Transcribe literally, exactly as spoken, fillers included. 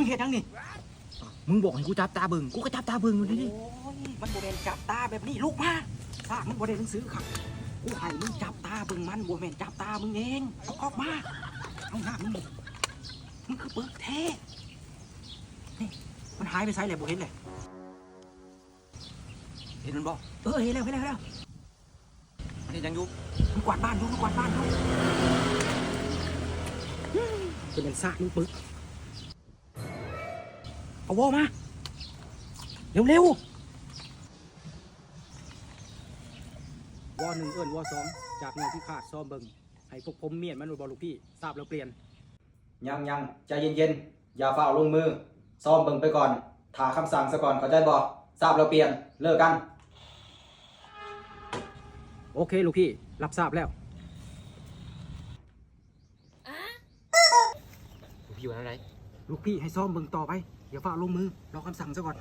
เฮ็ดหยังนี่ มึงบอกให้กูจับตาเบิ่ง กูก็จับตาเบิ่งอยู่นี่ โอ้ย มันบ่แม่นจับตาแบบนี้ ลุกมา ซาก มึงบ่ได้หนังสือครับ กูให้มึงจับตาเบิ่งมัน บ่แม่นจับตามึงเอง เอาออกมา เอาหน้ามึง มึงคือปึกแท้ นี่ มันหายไปไสแล้ว บ่เห็นเลย เห็นมันบ่ เออ เห็นแล้ว เห็นแล้ว เห็นแล้ว มันเฮ็ดหยังอยู่ มันกวาดบ้านอยู่ มันกวาดบ้านอยู่ เป็นอันซาก มึงปึก เอาวอมา เร็วๆ วอหนึ่งเอิ้นวอสอง จากแนวพิฆาต ซอมเบิ่ง ให้พวกผมเมียนมันบ่ลูกพี่ ทราบแล้วเปลี่ยน ยังยัง ใจเย็นๆ อย่าฟ้าวลงมือ ซอมเบิ่งไปก่อน ถ้าคำสั่งซะก่อน เข้าใจบ่ ทราบแล้วเปลี่ยน เลิกกัน โอเค ลูกพี่ รับทราบแล้ว ลูกพี่ว่าอะไร ลูกพี่ให้ซอมเบิ่งต่อไป อย่าฟ้าวลงมือ รอคำสั่งซะก่อน